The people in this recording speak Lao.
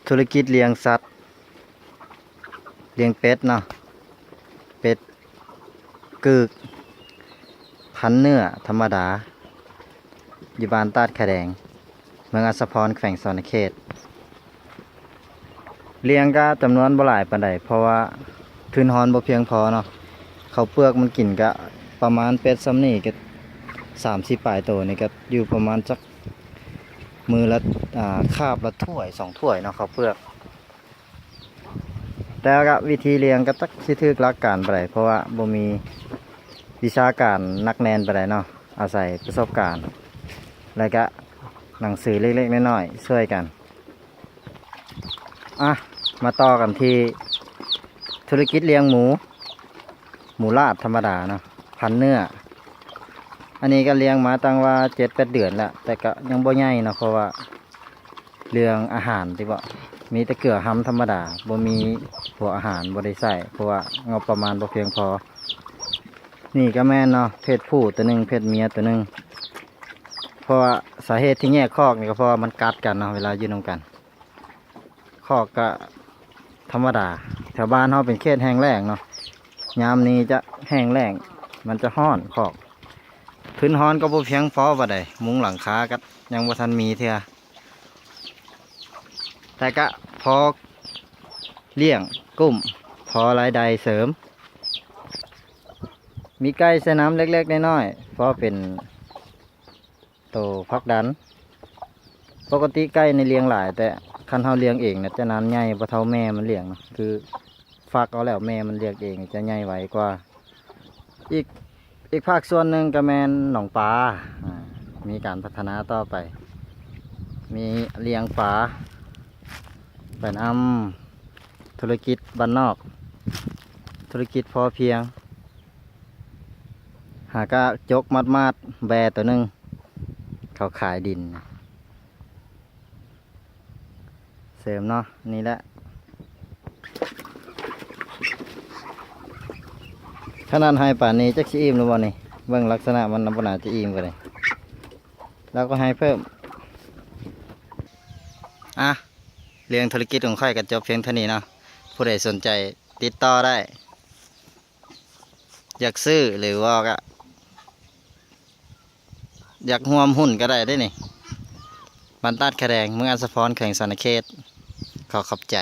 ທຸລະກິດລ້ຽງສັດ, ລ້ຽງເປັດເນາະ, ເປັດກຶກ ພັນເນື້ອທຳມະດາ ຢູ່ບ້ານຕາດຂະແດງ ເມືອງອັດສະພອນ ແຂວງສະຫວັນນະເຂດ. ລ້ຽງກະຈຳນວນບໍ່ຫຼາຍປານໃດ ເພາະວ່າທຶນຮອນບໍ່ພຽງພໍເນາະ. ເຂົ້າເປືອກມັນກິນກະປະມານເປັດຊ່ຳນີ້ກະສາມສິບປາຍໂຕນີ້ ກະຢູ່ປະມານຈັກມື້ລະ ອາ ຄາບລະຖ້ວຍສອງຖ້ວຍເນາະ ເຂົ້າເປືອກ. ແຕ່ກະວິທີລ້ຽງກະຈັກຊິຖືກຫຼັກການປານໃດ ເພາະວ່າບໍ່ມີວິຊາການໜັກແໜ້ນປານໃດເນາະ, ອາໄສປະສົບການ ແລະກະໜັງສືເລັກໆນ້ອຍໆຊ່ວຍກັນ. ອ່ະ ມາຕໍ່ກັນທີ່ທຸລະກິດລ້ຽງໝູ, ໝູລາດທຳມະດາເນາະ ພັນເນື້ອ. ອັນນີ້ກະລ້ຽງມາຕັ້ງວ່າເຈັດແປດເດືອນແລ້ວ ແຕ່ກະຍັງບໍ່ໃຫຍ່ເນາະ ເພາະວ່າເລື່ອງອາຫານຕິເບາະ ມີແຕ່ເກືອຫຳທຳມະດາ ບໍ່ມີພວກອາຫານ ບໍ່ໄດ້ໃສ່ ເພາະວ່າງົບປະມານບໍ່ພຽງພໍ. ນີ້ກະແມ່ນເນາະ ເພດຜູ້ໂຕໜຶ່ງ ເພດເມຍໂຕໜຶ່ງ. ເພາະວ່າສາເຫດທີ່ແຍກຄອກນີ້ກະເພາະວ່າມັນກັດກັນເນາະ ເວລາຢູ່ນຳກັນ. ຄອກກະທຳມະດາ ແຖວບ້ານເຮົາເປັນເຂດແຫ້ງແລ້ງເນາະ, ຍາມນີ້ຈະແຫ້ງແລ້ງ ມັນຈະຮ້ອນຄອກ. ທຶນຮອນກະບໍ່ພຽງພໍປານໃດ, ມຸງຫຼັງຄາກະຍັງບໍ່ທັນມີເທື່ອ ແຕ່ກະພໍລ້ຽງກຸ້ມ ພໍລາຍໄດ້ເສີມ. ມີໄກ່ໃສ່ນຳເລັກໆນ້ອຍໆ ພໍເປັນ ໂຕຜັກດັນ. ປົກກະຕິໄກ່ນີ້ລ້ຽງຫຼາຍ ແຕ່ຄັນເຮົາລ້ຽງເອງນະ ຈະນານໃຫຍ່ບໍ່ເທົ່າແມ່ມັນລ້ຽງເນາະ, ຄືຟັກເອົາແລ້ວແມ່ມັນລ້ຽງເອງຈະໃຫຍ່ໄວກວ່າ. ອີກ ອີກພາກສ່ວນໜຶ່ງກະແມ່ນໜອງປາ ອາ ມີການພັດທະນາຕໍ່ໄປ ມີລ້ຽງປາ ໄປນຳທຸລະກິດບ້ານນອກ ທຸລະກິດພໍພຽງ. ຫາກະຈົກມາດໆແບໂຕໜຶ່ງ ເຂົາຂາຍດິນ ເສີມເນາະ. ນີ້ແຫຼະ ຂະໜາດໃຫ້ປານນີ້ຈັກຊິອີ່ມຫຼືບໍ່ນີ້, ເບິ່ງລັກສະນະມັນນຳບໍ່ໜ້າຈະອີ່ມກວ່ານີ້ ລາວກະໃຫ້ເພີ່ມ. ອ່ະ ເລື່ອງທຸລະກິດຂອງຂ້ອຍກະຈົບພຽງເທົ່ານີ້ເນາະ, ຜູ້ໃດສົນໃຈຕິດຕໍ່ໄດ້. ຢາກຊື້ຫຼືວ່າກະຢາກຮ່ວມຫຸ້ນກະໄດ້ເດ້ນີ້. ບ້ານຕາດຂະແດງ ເມືອງອັດສະພອນ ແຂວງສະຫວັນນະເຂດ. ຂໍຂອບໃຈ.